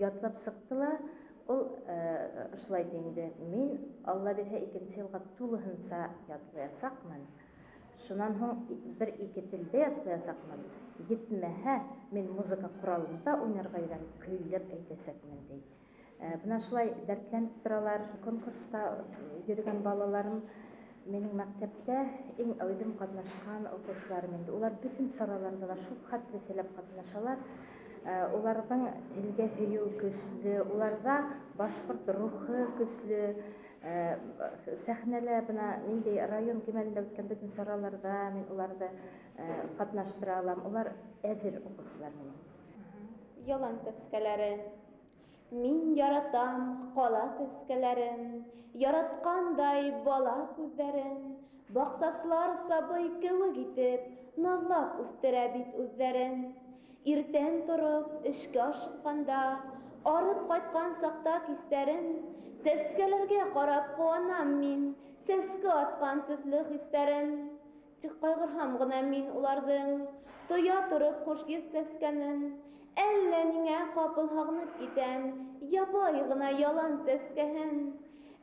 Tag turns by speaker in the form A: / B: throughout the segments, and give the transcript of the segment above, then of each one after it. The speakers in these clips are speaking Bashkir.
A: Ятлап сыҡты ла, ул ошолай ти инде: «Мин, Алла бирһә, икенсе йылға тулыһынса ятлаясаҡмын. Шунан һуң бер-ике телдә ятлаясаҡмын. Етмәһә, мин музыка ҡоралында уйнарға өйрәнеп, көйләп әйтәсәкмен», — ти. Бына шулай дәртләнеп торалар. Конкурста йөрөгән балаларым минең мәктәптә иң әүҙем ҡатнашҡан уҡыусыларым инде. Улар бөтөн сараларҙа ла шул хәтле теләп ҡатнашалар. Уларҙың телгә һөйөү көслө, уларҙа башҡорт рухы көслө. Сәхнәлә бына ниндәй район кимәлендә үткән бөтөн сараларҙа мин уларҙы ҡатнаштыра алам. Улар әҙер уҡыусылар минең.
B: Ялан сәскәләре. Мин яратам ҡала сәскәләрен, Яратҡандай бала күҙҙәрен. Баҡсасылар сабый кеүек итеп, Наҙлап үҫтерә бит үҙҙәрен. Иртән тороп, эшкә ашыҡҡанда, Арып ҡайтҡан саҡта кистәрен, Сәскәләргә ҡарап ҡыуанам мин, Сәскә атҡан төҫлө хистәрем. Тик ҡайғырһам ғына мин уларҙың, Тоя тороп хуш еҫ сәскәнен, Әллә ниңә ҡапыл һағынып китәм Ябай ғына ялан сәскәһен.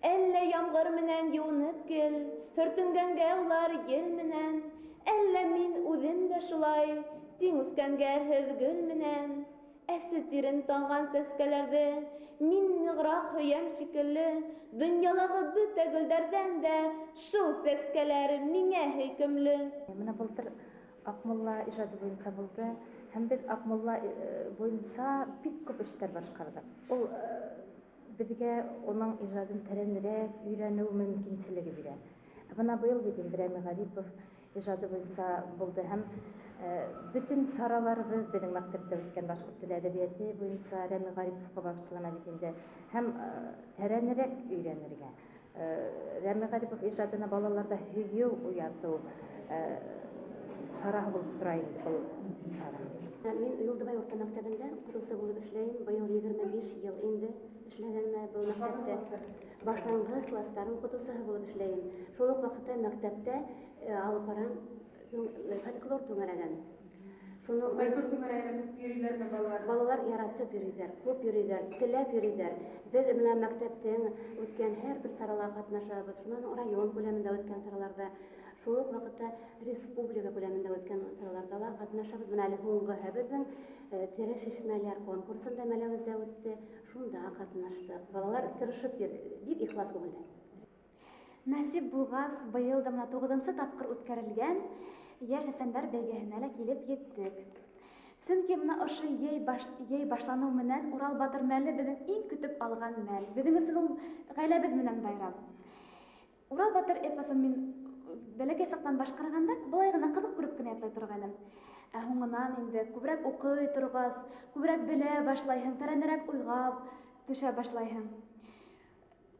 B: Әллә ямғыр менән йыуынып гел Һөртөнгәнгә улар ел менән, Әллә мин үҙем дә шулай Тиң үҫкәнгә әрһеҙ гөл менән. Әсе тирен таңған сәскәләрҙе Мин нығыраҡ һөйәм шикелле, Донъялағы бөтә гөлдәрҙән дә Шул сәскәләр миңә һөйкөмлө.
A: Менә былтыр Аҡмулла ижады буйынса булды, һәм беҙ Аҡмулла буйынса бик күп эштәр башҡарҙыҡ. Ул беҙгә уның ижадын тәрәнерәк өйрәнеү мөмкинселеге бирә. Ә бына быйыл бит инде Рәми Ғарипов ижады буйынса булды һәм бөтөн сараларыбыҙ беҙҙең мәктәптә үткән башҡорт теле әҙәбиәте буйынса Рәми Ғариповҡа бағышлана бит инде һәм тәрәнерәк өйрәнергә. Рәми Ғарипов ижадына балаларҙа һөйөү уятыу сараһы булып тора инде был сара.
C: Мин Юлдыбай урта мәктәбендә укытыусы булып эшләйем. Быйыл 25 йыл инде эшләгәнемә был мәктәптә. Башлангыс класстар укытыусыһы булып эшләйем. Шул уҡ ваҡытта мәктәптә алып барам фольклор түңәрәген. Шуны
D: Фольклор түңәрәгенә күп йөрөйләрме балалар?
C: Балалар яратып йөрөйҙәр, күп йөрөйҙәр, теләп йөрөйҙәр. Беҙ менә мәктәптең үткән һәр бер сарала ҡатнашабыҙ. Шунан район күләмендә үткән сараларҙа, шул уҡ ваҡытта республика күләмендә үткән сараларҙа ла ҡатнашабыҙ. Менә әле һуңғыһы беҙҙең Тере шишмәләр конкурсында Мәләүездә үтте. Шунда ҡатнаштыҡ. Балалар тырышып йөрөй, бик ихлас күңелдән.
E: Насип булғас, быйыл да менә тугызынчы тапкыр үткәрелгән Яшь рәссамнар бәйгеһенә лә килеп еттек. Чөнки менә ошо йәй баш, йәй башланыу менән Урал батыр мәле безнең иң көтеп алган мәл. Безнең өчен ул гаиләбез менән байрам. Урал батыр эпосын мин бәләкәй чактан башкарганда болай гына кызык күреп кенә ятлый торгайным. Ә һуңынан инде күбрәк укый торгач, күбрәк белә башлайһың, тәрәнрәк уйга төшә башлайһың.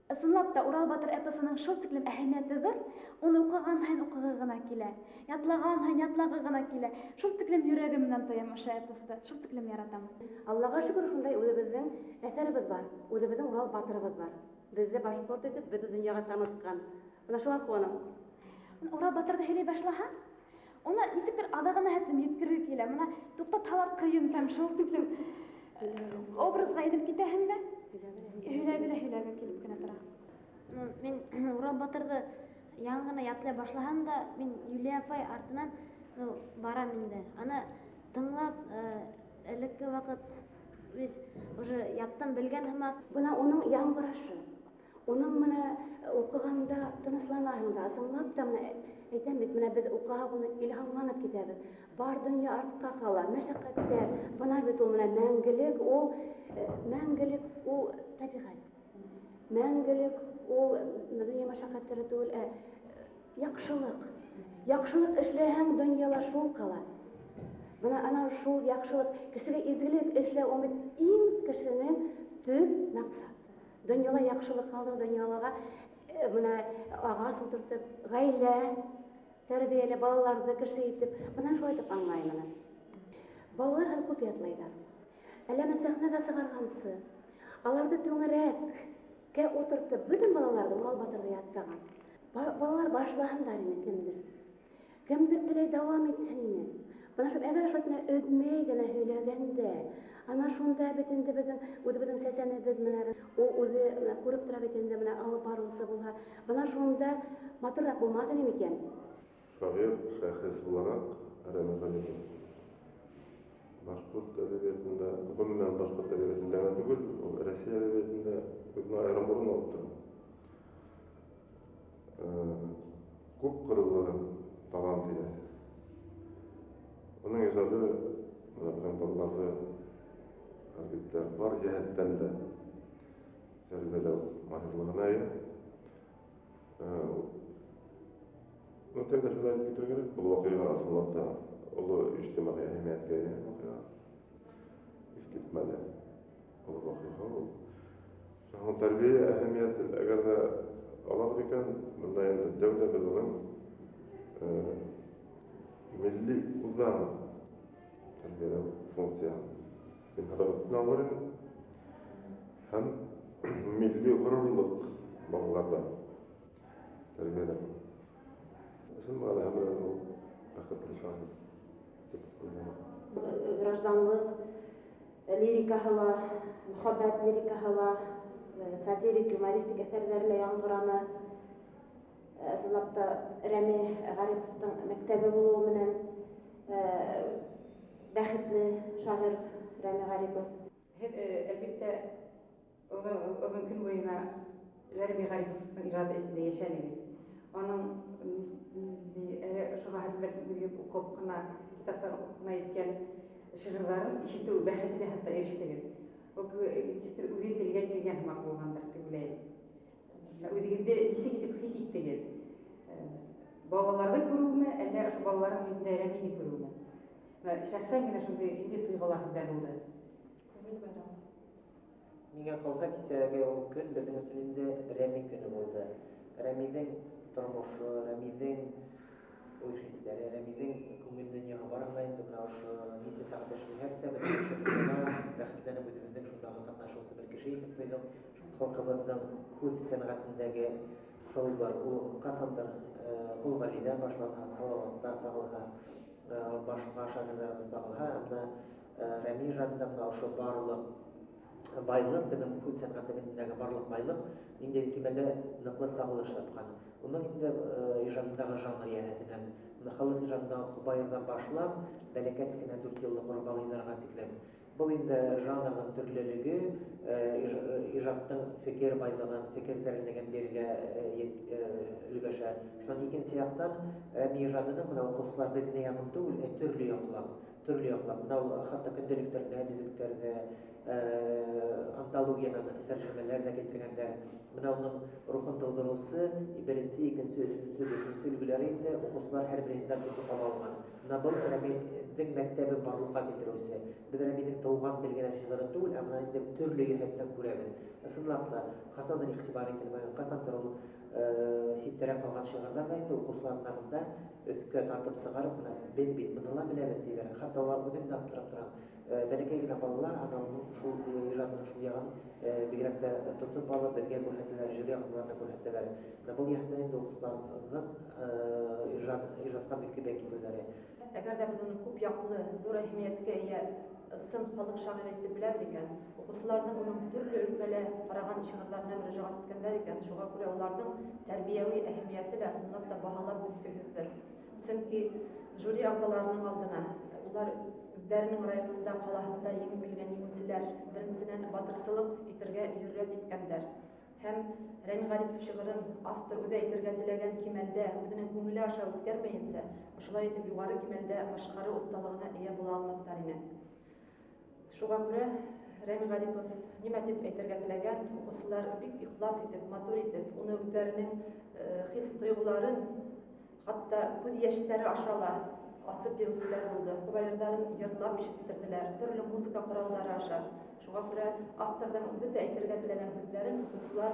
E: Ысынлап та, Урал батыр эпосының шул тиклем әһәмияте зур, уны укыган һаен укыгы гына килә, ятлаган һаен ятлагы гына килә. Шул тиклем йөрәгем белән тоям ошо эпосты, шул тиклем яратам.
C: Аллаға шөкөр, шундай үҙебеҙҙең әҫәребеҙ бар, үҙебеҙҙең Урал батырыбыҙ бар. Беҙҙе башҡорт итеп, бөтә донъяға танытҡан. Бына шуға ҡыуанам.
E: Урал батырҙы һөйләй башлаһаң, уны нисектер аҙағына хәтлем еткерергә килә. Бына туҡтатһалар ҡыйын, прям шул тиклем образға инеп китәһең дә, һөйләге лә һөйләге килеп кенә тора.
F: Мин Урал батырҙы яңы ғына ятлай башлаһам да, мин Юлия апай артынан, ну, барам инде. Аны тыңлап, элекке ваҡыт без уже яттан белгән һымаҡ.
C: Бына уның яңғырашы, уның менә уҡығанда тынысланаһың да, ысынлап та менә әйтәм бит, менә беҙ уҡыһаҡ уны илһамланып китәбеҙ. Бар донъя артҡа ҡала, мәшәҡәттәр. Бына бит ул менә мәңгелек, ул мәңгелек ул тәбиғәт. Мәңгелек ул донъя мәшәҡәттәре түгел, ә яҡшылыҡ. Яҡшылыҡ эшләһәң, донъяла шул ҡала. Бына ана шул яҡшылыҡ, кешегә изгелек эшләү ул бит иң кешенең төп маҡсаты. Донъяла яҡшылыҡ ҡалдырыу, донъялаға бына ағас ултыртып, ғаилә тәрбиәләп, балаларҙы кеше итеп, бына шулай итеп аңлайым уны. Балалар хәҙер күп ятлайҙар. Әллә сәхнәгә сығарғансы, аларҙы түңәрәккә ултыртып, бөтөн балаларҙы Урал батырҙы яттаған. Балалар башлаһындар ине кемдер. Кемдер теләй дауам итһен ине. Бына шул әгәр шулай генә өҙмәй генә һөйләгәндә, Ана шунда бит инде беҙҙең үҙебеҙҙең сәсәнебеҙ менә ул үҙе менә күреп тора бит инде менә алып барыусы булһа. Бына шунда матурыраҡ булмаҫ ине микән?
G: Шағир, шәхес булараҡ Рәми Ғәлиев башҡорт әҙәбиәтендә, ғөмүмән башҡорт әҙәбиәтендә генә түгел, ул Рәсәй әҙәбиәтендә үҙенә айырым урын алып тора. Күп ҡырлы талант эйәһе. Уның ижады бына беҙҙең балаларҙы әлбиттә бар йәһәттән дә тәрбиәләү маһирлығына эйә. Ну, тәүҙә шуны әйтеп китергә кәрәк, был ваҡиға ысынлап та оло ижтимағи әһәмиәткә эйә ваҡиға. Иҫ китмәле оло ваҡиға ул. Шуның тәрбиә әһәмиәте әгәр ҙә алабыҙ икән, бында инде тәүҙә беҙ уның милли үҙаң тәрбиәләү функцияһын мин һатып өҫтөнә алыр инем. Һәм милли ғорурлыҡ балаларҙа тәрбиәләү. Ысын мәғәнәһе менән ул бәхетле шағир тип уйлайым.
D: Гражданлыҡ лирикаһы ла, мөхәббәт лирикаһы ла, сатирик, юмористик әҫәрҙәре лә яңғыраны. Ысынлап та Рәми Ғариповтың мәктәбе булыуы менән бәхетле шағир Рәми Ғарипов.
H: Һеҙ, әлбиттә, оҙон көн буйына Рәми Ғариповтың ижады эсендә йәшәнегеҙ. Уның әле ошоға хәтле үҙегеҙ уҡып ҡына, китаптан уҡып ҡына еткән шиғырҙарын ишетеү бәхетенә хатта ирештегеҙ. Ул нисектер үҙе телгә килгән һымаҡ булғандыр тип уйлайым. Үҙегеҙҙе нисек итеп хис иттегеҙ? Балаларҙы күреүме, әллә ошо балаларҙың йөҙөндә Рәмиҙе күреүме? Шәхсән генә шундай ниндәй тойғолар һеҙҙә булды?
D: Күңел байрамы.
I: Миңә ҡалһа, кисәге ул көн беҙҙең өсөн инде Рәми көнө булды. Рәмиҙең тормошо, Рәмиҙең уй-хистәре, Рәмиҙең күңел донъяһы барыһы ла инде бына ошо нисә сәғәт эшләһәк тә, беҙ ошо донъяла бәхетләнеп үҙебеҙҙең шундағы ҡатнашыусы бер кеше итеп тойҙоҡ. Халҡыбыҙҙың һүҙ сәнғәтендәге сылбыр, ул ҡасандыр Ҡол Ғәлиҙән башланһа, Салауатта сағылһа, башҡа шағирҙарҙа сағылһа, әммә Рәми ижадында бына ошо барлыҡ байлыҡ, беҙҙең һүҙ сәнғәтендәге барлыҡ байлыҡ ниндәй кимәлдә ныҡлы сағылыш тапҡан. Уның инде ижадындағы жанр йәһәтенән, бына халыҡ ижадындағы ҡобайырҙан башлап, бәләкәс кенә 4 йыллыҡ робағыйҙарға тиклем. Был инде жанрҙың төрлөлөгө, ижадтың фекер байлығын, фекер тәрәнлеген бирергә өлгәшә. Шунан икенсе яҡтан, Рәми ижадының бына уҡыусылар бер генә яғын түгел, төрлө яҡлап, төрлө яҡлап. Бына ул хатта көндәлектәрҙә, дөлөктәрҙә, антологиянан тәржемәләр ҙә килтергәндәр. Бына уның рухын тыуҙырыусы беренсе, икенсе, өсөнсө, дүртенсе өлгөләре инде уҡыусылар һәр береһендә тотоп ала алған. Бына был Рәмиҙең мәктәбен барлыҡҡа килтереүсе. Беҙ Рәмиҙең тыуған тел генә шиғырын түгел, ә бына инде төрлө йәһәттән күрәбеҙ. Ысынлап та, ҡасандыр иғтибар ителмәгән, ҡасандыр ул ситтәрәк ҡалған шиғырҙар ҙа инде уҡыусылар бында өҫкә тартып сығарып, бына беҙ бит быны ла беләбеҙ тиҙәр. Хатта улар үҙен дә аптырап тора. Бәләкәй генә балалар ана уның шул ижадының шул яғын бигерәк тә тотоп алып беҙгә күрһәтәләр, жюри ағзаларына күрһәтәләр. Бына был йәһәттән инде уҡыусыларҙың ижадҡа мөкиббән китеүҙәре.
D: Әгәр ҙә беҙ уны күп яҡлы, ҙур әһәмиәткә эйә ысын халыҡ шағиры итеп беләбеҙ икән, уҡыусыларҙың уның төрлө өлкәлә ҡараған шиғырҙарына мөрәжәғәт иткәндәр икән, шуға күрә уларҙың тәрбиәүи әһәмиәте лә ысынлап та баһалап бөткөһөҙҙөр. Сөнки жюри ағзаларының алдына улар үҙҙәренең районында, ҡалаһында еңеп килгән еңеүселәр беренсенән батырсылыҡ итергә йөрәт иткәндәр. Һәм Рәми Ғарипов шиғырын автор үҙе әйтергә теләгән кимәлдә, үҙенең күңеле аша үткәрмәйенсә, ошолай итеп юғары кимәлдә башҡарыу оҫталығына эйә була алмаҫтар ине. Шуға күрә Рәми Ғарипов нимә тип әйтергә теләгән, уҡыусылар бик ихлас итеп, матур итеп, уны үҙҙәренең хис-тойғоларын, хатта күҙ йәштәре аша ла асып биреүселәр булды. Ҡобайырҙарын йырлап ишеттерҙеләр, төрлө музыка ҡоралдары аша. Шуға күрә авторҙың бөтә әйтергә теләгән һүҙҙәрен уҡыусылар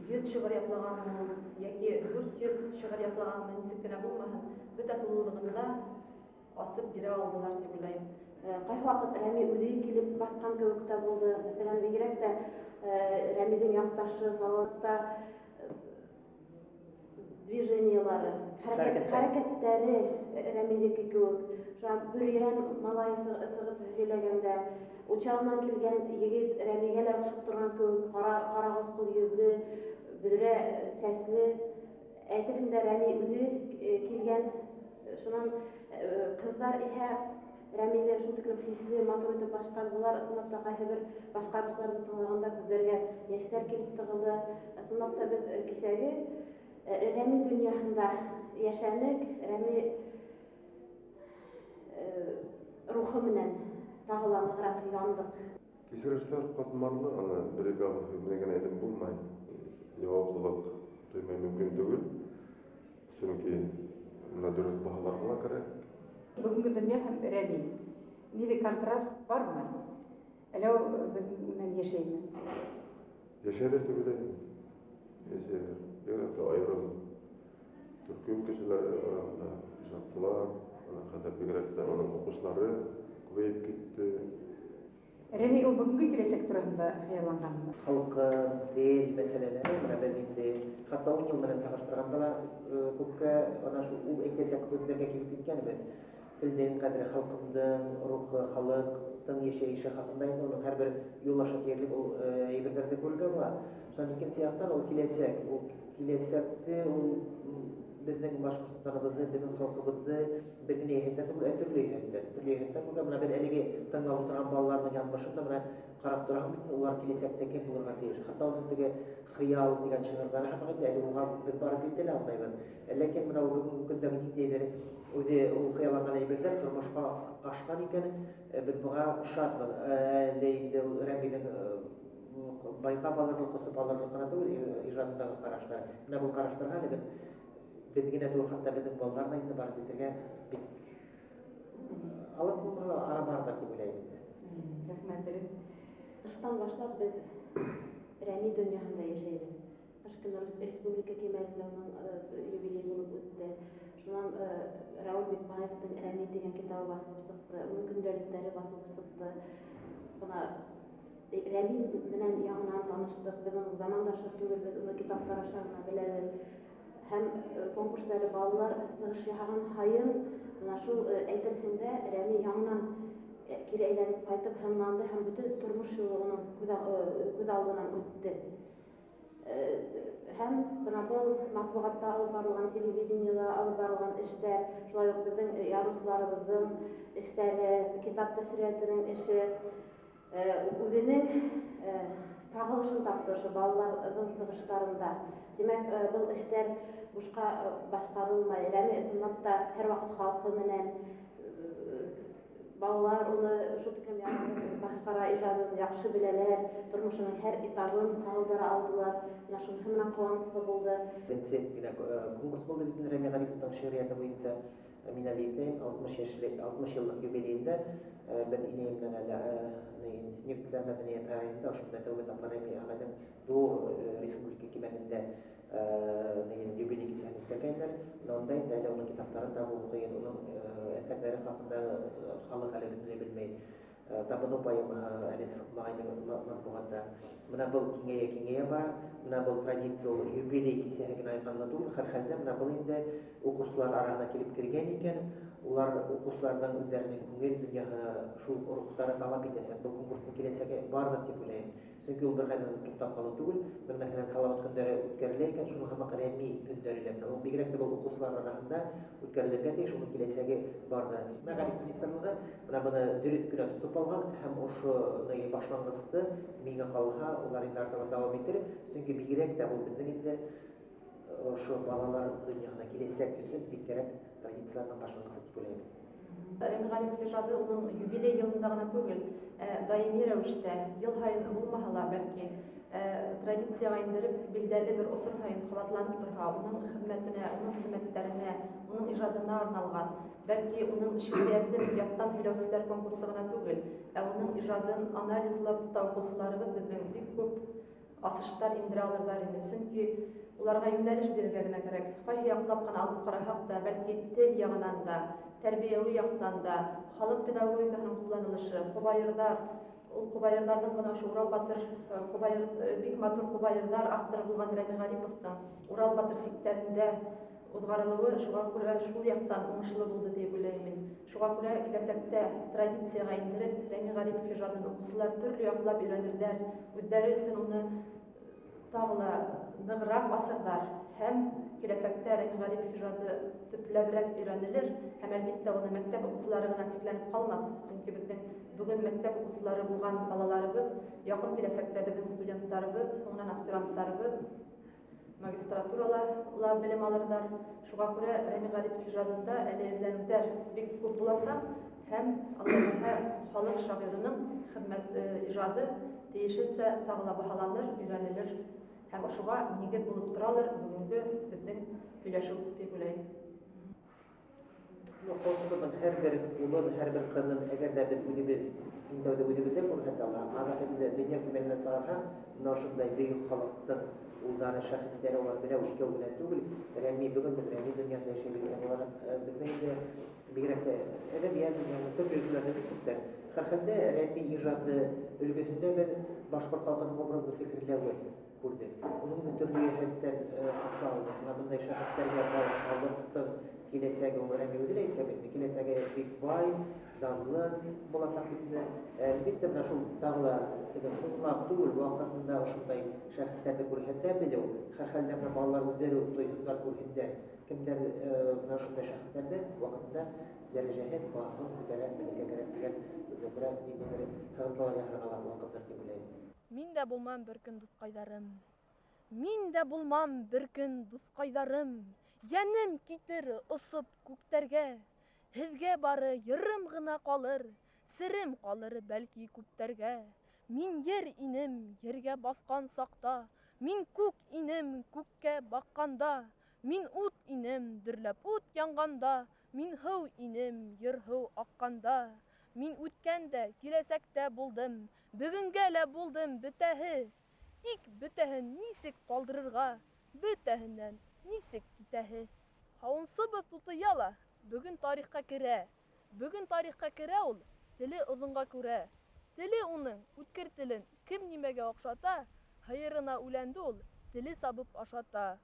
D: 100 шиғыр ятлағанмы ул, йәки 400 шиғыр ятлағанмы, нисек кенә булмаһын, бөтә тулылығында асып бирә алдылар тип уйлайым.
J: Ҡайһы ваҡыт Рәми үҙе килеп баҫҡан кеүек тә булды. Мәҫәлән, бигерәк тә Рәмиҙең яҡташы Салауатта Движениелары, хәрәкәттәре Рәмидеке кеүек. Шунан Бөрйән малайы сығып һөйләгәндә, Учалынан килгән егет Рәмигә лә оҡшап торған кеүек, ҡара ҡарағусҡыл йөҙлө, бөҙрә сәсле. Әйтерһең дә Рәми үҙе килгән. Шунан ҡыҙҙар иһә Рәмиҙе шул тиклем хисле, матур итеп башҡарҙылар. Ысынлап та, ҡайһы бер башҡарыусыларҙы тыңлағанда күҙҙәргә йәштәр килеп тығылды. Ысынлап та, беҙ кисәге Рәми донъяһында йәшәнек, Рәми рухы менән тағы ла нығыраҡ яндыҡ.
G: Кисерешләр катмарлы, аны бер-ике авыз һүҙ менән генә әйтеп булмай. Җаваплылык тоймай мөмкин түгел. Чөнки менә дөрес баһаларга ла кирәк.
H: Бөгөнгө донъя һәм Рәми. Ниндәй контраст бармы? Әллә ул безнең белән яшәйме?
G: Яшәйҙер тип уйлайым. Яшәйҙер. Бигерәк тә айырым төркөм кешеләре араһында ижадсылар, ана хәҙер бигерәк тә уның уҡыусылары күбәйеп китте.
H: Рәми ул бөгөнгө киләсәк тураһында хыялланғанмы?
I: Халҡы, тел мәсьәләләре менә беҙ инде хатта 10 йыл менән сағыштырғанда ла күпкә ана шул ул әйтәсәк һүҙҙәргә килеп еткәнбеҙ. Телдең ҡәҙере, халҡындың рухы, халыҡтың йәшәйеше хаҡында инде уның һәр бер юл аша тиерлек ул әйберҙәрҙе күрергә була. Шунан икенсе яҡтан ул киләсәк, ул киләсәкте ул беҙҙең Башҡортостаныбыҙҙы, беҙҙең халҡыбыҙҙы бер генә йәһәттән түгел, ә төрлө йәһәттән. Төрлө йәһәттән күргән. Бына беҙ әлеге тыңлап ултырған балаларҙың яҙмышын да бына ҡарап тораһың бит, улар киләсәктә кем булырға тейеш. Хатта уның теге хыял тигән шиғырҙары һымаҡ инде, әле уға беҙ барып етә лә алмайбыҙ. Ләкин бына ул бөгөнгө көндәге ниндәйҙер үҙе ул хыялланған әйберҙәр тормошҡа ашҡан икән, беҙ быға шатбыҙ. Әле инде ул Рәмиҙең байҡап алырлыҡ, ҡосоп алырлыҡ ҡына түгел ижадындағы ҡараштар. Бына был ҡараштарға әле беҙ генә түгел, хатта беҙҙең балалар ҙа инде барып етергә бик алыҫ булмаһа ла ара барҙыр тип уйлайым инде.
H: Рәхмәт, дөрөҫ.
J: Тыштан башлап беҙ Рәми донъяһында йәшәйбеҙ. Ҡыш көнө республика кимәлендә уның юбилей булып үтте. Шунан Рауль Бикбаевтың Рәми тигән китабы баҫылып сыҡты, уның көндәлектәре баҫылып сыҡты. Бына Рәми менән яңынан таныштыҡ, беҙ уның замандашы түгел, беҙ уны китаптар аша ғына беләбеҙ. Һәм конкурста әле балалар сығыш яһаған һайын, бына шул әйтерһең дә Рәми яңынан кире әйләнеп ҡайтып һынланды һәм бөтөн тормош юлы уның күҙ алдынан үтте. Һәм бына был матбуғатта алып барылған, телевидениела алып барылған эштәр, шулай уҡ беҙҙең яҙыусыларыбыҙҙың эштәре, китап нәшриәтенең эше үҙенең сағылышын тапты ошо балаларҙың сығыштарында. Тимәк, был эштәр бушҡа башҡарылмай. Рәми ысынлап та һәр ваҡыт халҡы менән, балалар уны шул тиклем яратып башҡара, ижадын яҡшы беләләр, тормошоноң һәр этабын сағылдыра алдылар. Бына шуныһы менән ҡыуаныслы булды.
I: Беренсе генә конкурс булды бит инде Рәми Ғариповтың шиғриәте буйынса. Мин әле иҫләйем, 60 йәшлек, 60 йыллыҡ юбилейында беҙ инәйем менән әле Нефтселәр мәҙәниәт һарайында ошондай тәүге тапҡыр Рәми ағайҙың ҙур республика кимәлендә юбилей кисәһен үткәргәйнеләр. Бына унда инде әле уның китаптарын табыу ҡыйын, уның әҫәрҙәре хаҡында халыҡ әле бөтөнләй белмәй. Табыныу поэмаһы әле сыҡмағайны матбуғатта. Бына был киңәйә-киңәйә бара. Бына был традиция ул юбилей кисәһе генә айҡанлы түгел, һәр хәлдә бына был инде уҡыусылар араһына килеп кергән икән, улар уҡыусыларҙың үҙҙәренең күңел донъяһы, шул рухтары талап итәсәк. Был конкурстың киләсәге барҙыр тип уйлайым. Сөнки ул бер ҡайҙа ла туҡтап ҡалыу түгел. Бер мәҫәлән, Салауат көндәре үткәрелә икән, шуның һымаҡ Рәми көндәре лә менә ул бигерәк тә был уҡыусылар араһында үткәрелергә тейеш, уның киләсәге барҙыр. Мәғариф министрлығы бына быны дөрөҫ кенә тотоп алған һәм ошоно башланғысты миңә ҡалһа, улар инде артабан дауам итер. Сөнки бигерәк тә был беҙҙең инде ошо балалар донъяһына киләсәк өсөн бик кәрәк традицияларҙың башланғысы тип уйлайым.
D: Рәми Ғарипов ижады уның юбилей йылында ғына түгел, даими рәүештә, йыл һайын булмаһа ла, бәлки традицияға индереп, билдәле бер осор һайын ҡабатланып торһа, уның хеҙмәтенә, уның хеҙмәттәренә, уның ижадына арналған, бәлки уның шиғриәтен яттан һөйләүселәр конкурсы ғына түгел, ә уның ижадын анализлап та уҡыусыларыбыҙ беҙҙең бик күп асыштар индерә алырҙар ине. Сөнки уларға йүнәлеш бирергә генә кәрәк. Ҡайһы яҡлап ҡына алып ҡараһаҡ та, бәлки тел яғынан да, тәрбиәүи яҡтан да, халыҡ педагогикаһының ҡулланылышы, ҡобайырҙар, Ул ҡобайырҙарҙың бына ошо Урал батыр ҡобайыр, бик матур ҡобайырҙар авторы булған Рәми Ғариповтың Урал батыр сиктәрендә уҙғарылыуы шуға күрә шул яҡтан уңышлы булды тип уйлайым мин. Шуға күрә киләсәктә традицияға индереп Рәми Ғарипов ижадын уҡыусылар төрлө яҡлап өйрәнерҙәр, үҙҙәре өсөн уны тағы ла нығыраҡ асырҙар һәм киләсәктә Рәми Ғарипов ижады төпләберәк өйрәнелер һәм, әлбиттә, уны мәктәп уҡыусылары ғына сикләнеп ҡалмаҫ, сөнки беҙҙең бөгөн мәктәп уҡыусылары булған балаларыбыҙ яҡын киләсәктә беҙҙең студенттарыбыҙ, һуңынан аспиранттарыбыҙ, магистратурала ла белем алырҙар. Шуға күрә Рәми Ғарипов ижадында әле эҙләнеүҙәр бик күп буласаҡ һәм, Алла бирһә, халыҡ шағирының хеҙмәт ижады тейешенсә тағы ла баһаланыр, өйрәнелер һәм ошоға нигеҙ булып торалыр бөгөнгө беҙҙең һөйләшеү тип уйлайым.
I: Ну, халҡыбыҙҙың һәр бер улын, һәр бер ҡыҙын, әгәр ҙә беҙ үҙебеҙ иң тәүҙә үҙебеҙҙә күрһәтә алһаҡ, аҙаҡ инде донъя кимәленә сығарһаҡ, бына ошондай бөйөк халыҡтың улдары, шәхестәре улар берәү, икәү генә түгел. Рәми, бөгөн беҙ Рәми донъяһында йәшәйбеҙ икән, улар беҙҙең инде бигерәк тә әҙәбиәт донъяһында төрлө өлкәләрҙә бик күптәр. Һәр хәлдә Рәми ижады өлгөһөндә беҙ башҡорт халҡының образлы фекерләүен күрҙек. Уның инде төрлө йәһәттән аса алдыҡ. Бына бындай шәхестәргә бай халыҡтың киләсәге, ул Рәми үҙе лә әйткән бит инде, киләсәге бик бай, данлы буласаҡ бит инде. Әлбиттә, бына шул тағы ла теге һуңлап түгел, ваҡытында ошондай шәхестәрҙе күрһәтә белеү, һәр хәлдә бына балалар үҙҙәре үк тойһондар, күрһендәр, кемдәр бына ошондай шәхестәрҙе ваҡытында дәрәжәһен, баһаһын күтәрә белергә кәрәк тигән үҙенә күрә ниндәйҙер һығымталар яһарға ла ваҡыттыр тип уйлайым.
K: Мин дә булмам бер көн, дуҫҡайҙарым. Мин дә булмам бер көн, дуҫҡайҙарым. Йәнем китер осоп күктәргә. Һеҙгә бары йырым ғына ҡалыр, серем ҡалыр бәлки күптәргә. Мин ер инем ергә баҫҡан саҡта, мин күк инем күккә баҡҡанда, мин ут инем дөрләп ут янғанда, мин һыу инем йыр-һыу аҡҡанда. Мин үткән дә, киләсәктә булдым, бөгөнгә лә булдым бөтәһе. Тик бөтәһен нисек ҡалдырырға, бөтәһенән нисек китәһе. Һауынсыбыҙ тутыя ла бөгөн тарихҡа керә. Бөгөн тарихҡа керә ул, теле оҙонға күрә. Теле уның, үткер телен, кем нимәгә оҡшата, һыйырына үләнде ул, теле сабып ашата.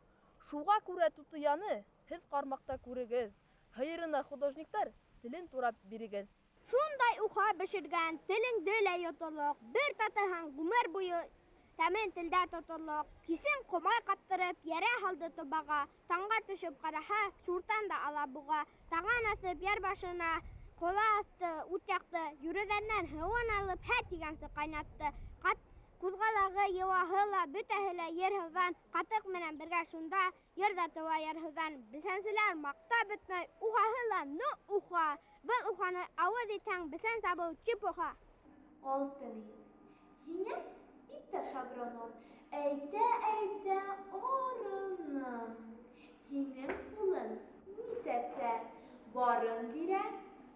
K: Шуға күрә тутыяны һеҙ ҡармаҡта күрегеҙ. Һыйырына художниктар телен турап бирегеҙ.
L: Шундай уха бешергән, телеңде лә йоторлоҡ, бер татыһаң ғүмер буйы тәмен телдә тоторлоҡ. Кисен ҡомай ҡаптырып, йәрә һалды тобаға, таңға төшөп ҡараһа, суртан да ала буға. Таған аҫып яр башына, ҡола аҫты, ут яҡты, йүрәҙәнән һыуын алып, һә тигәнсе ҡайнатты. Ҡат ҡуҙғалағы, йыуаһы ла, бөтәһе лә ер-һыуҙан, ҡатыҡ менән бергә шунда, йыр ҙа тыуа ярһыуҙан. Бесәнселәр маҡтап бөтмәй, ухаһы ла ну уха. Был уханы ауыҙ итһәң, бесән сабыу чепуха.
B: Алтын ит. Һиңә иптәш агроном, әйтә-әйтә арыным. Һинең ҡулың нисәсә, барын бирә,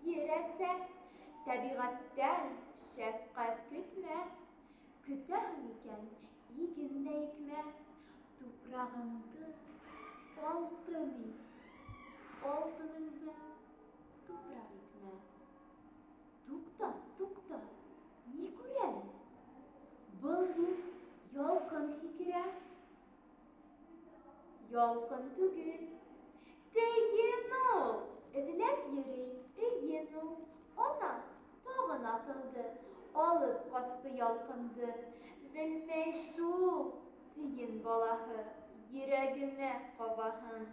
B: ер әсә. Тәбиғәттән шәфҡәт көтмә, көтәһең икән, иген дә икмә. Тупрағыңды алтын ит, алтыныңды тупраҡ итмә. Туҡта, туҡта, ни күрәм? Был бит ялҡын һикерә. Ялҡын түгел, тейен ул. Эҙләп йөрөй өйөн ул. Ана, тағын атылды, алып ҡасты ялҡынды. Белмәй шул, тейен балаһы, йөрәгемә ҡабаһын.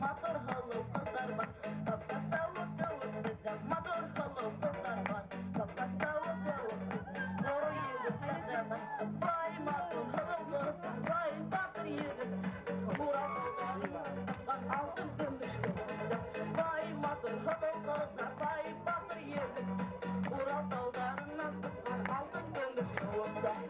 M: матур һылыу ҡыҙҙар бар. Кавказ тауы кеүек беҙҙә матур һылыу ҡыҙҙар бар. Кавказ тауы кеүек беҙҙә ҙур егеттәр ҙә бар. Вай, матур һылыу ҡыҙҙар, вай, батыр егет. Урал тауҙарынан сыҡҡан алтын көмөш кеүек. Вай, матур һылыу ҡыҙҙар, вай, батыр егет. Урал тауҙарынан сыҡҡан алтын көмөш кеүек.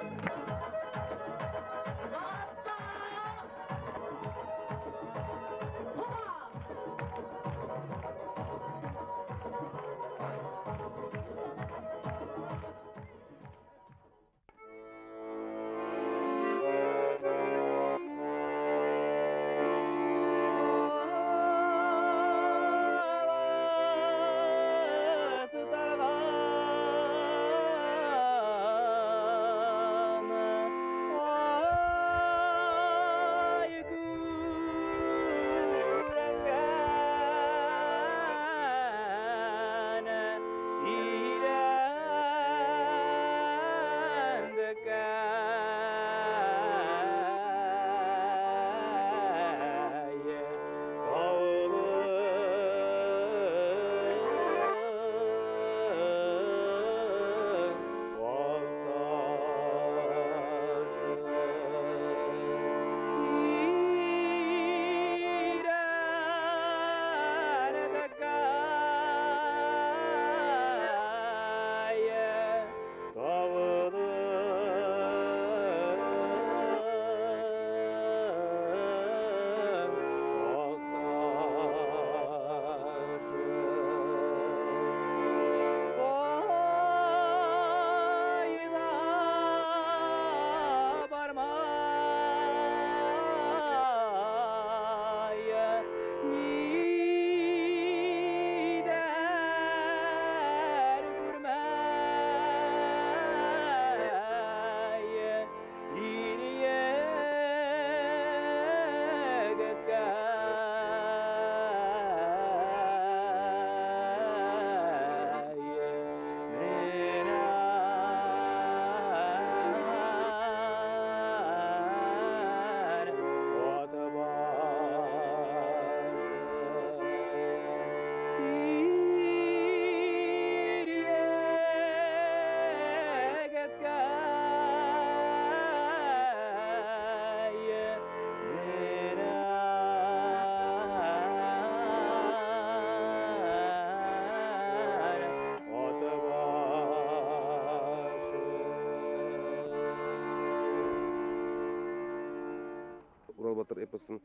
G: Урал батыр эпосын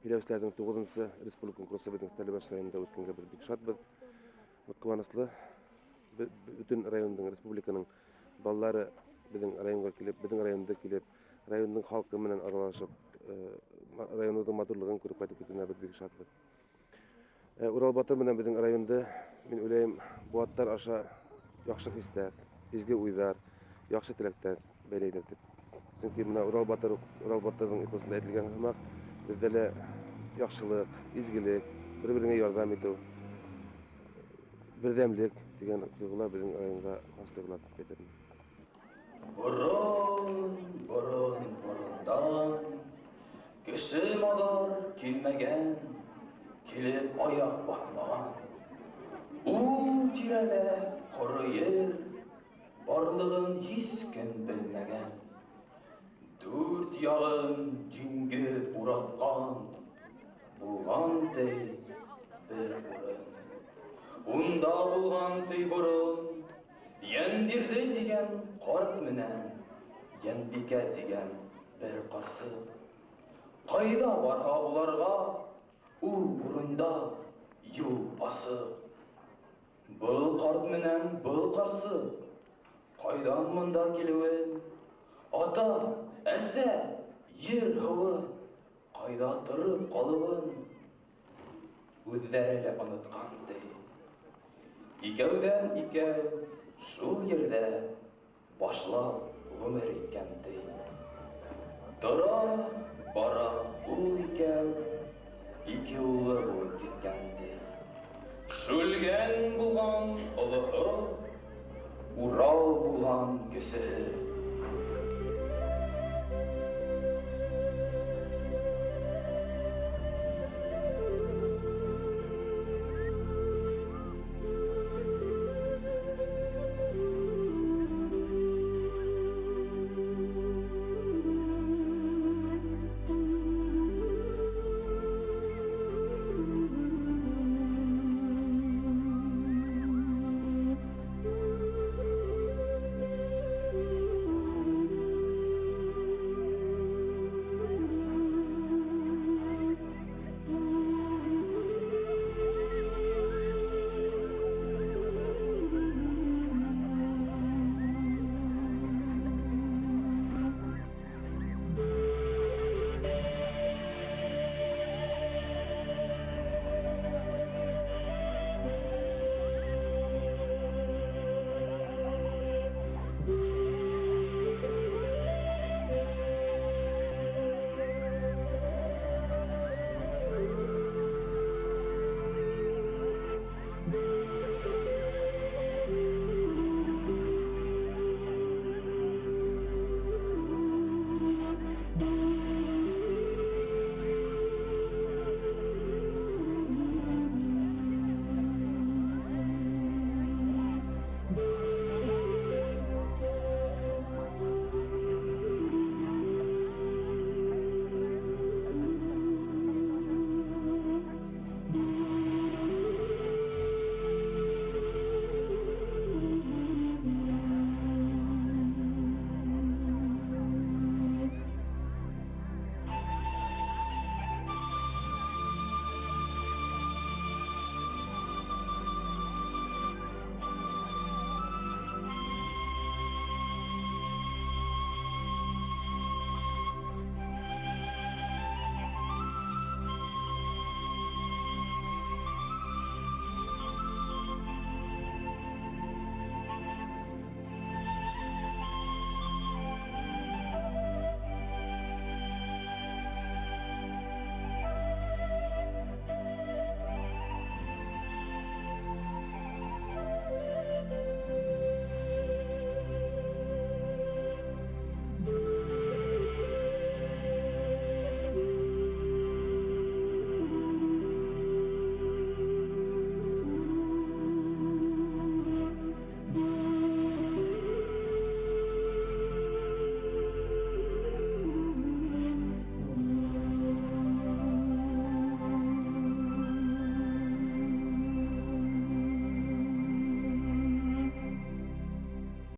G: һөйләүселәрҙең 9-нсы республика конкурсы беҙҙең Стәрлебаш районында үткәнгә беҙ бик шатбыҙ. Бик ҡыуаныслы. Бөтөн райондың, республиканың балалары беҙҙең районға килеп, беҙҙең районда килеп, райондың халҡы менән аралашып, районыбыҙҙың матурлығын күреп ҡайтып китеүенә беҙ бик шатбыҙ. Урал батыр менән беҙҙең районда, мин уйлайым, быуаттар аша яҡшы хистәр, изге уйҙар, яҡшы теләктәр бәйләйҙер тип. Сөнки бына Урал батыр, Урал батырҙың эпосында әйтелгән һымаҡ, беҙҙә лә яҡшылыҡ, изгелек, бер-береңә ярҙам итеү, берҙәмлек тигән тойғолар беҙҙең районға хас тойғолар тип әйтермен.
N: Борон, борон, борондан кеше маҙар килмәгән, килеп аяҡ баҫмаған. Ул тирәлә ҡоро ер барлығын һис кем белмәгән. Дүрт яғын диңгеҙ уратҡан, булған ти бер урын. Унда булған ти борон, Йәнбирҙе тигән ҡарт менән Йәнбикә тигән бер ҡарсыҡ. Ҡайҙа барһа уларға, ул урында юл асыҡ. Был ҡарт менән был ҡарсыҡ ҡайҙан бында килеүен, ата, әсә, ер һыуы ҡайҙа тороп ҡалыуын үҙҙәре лә онотҡан ти. Икәүҙән икәү шул ерҙә башлап ғүмер иткән ти. Тора бара ул икәү ике уллы булып киткән ти. Шүлгән булған олоһо, Урал булған кесеһе.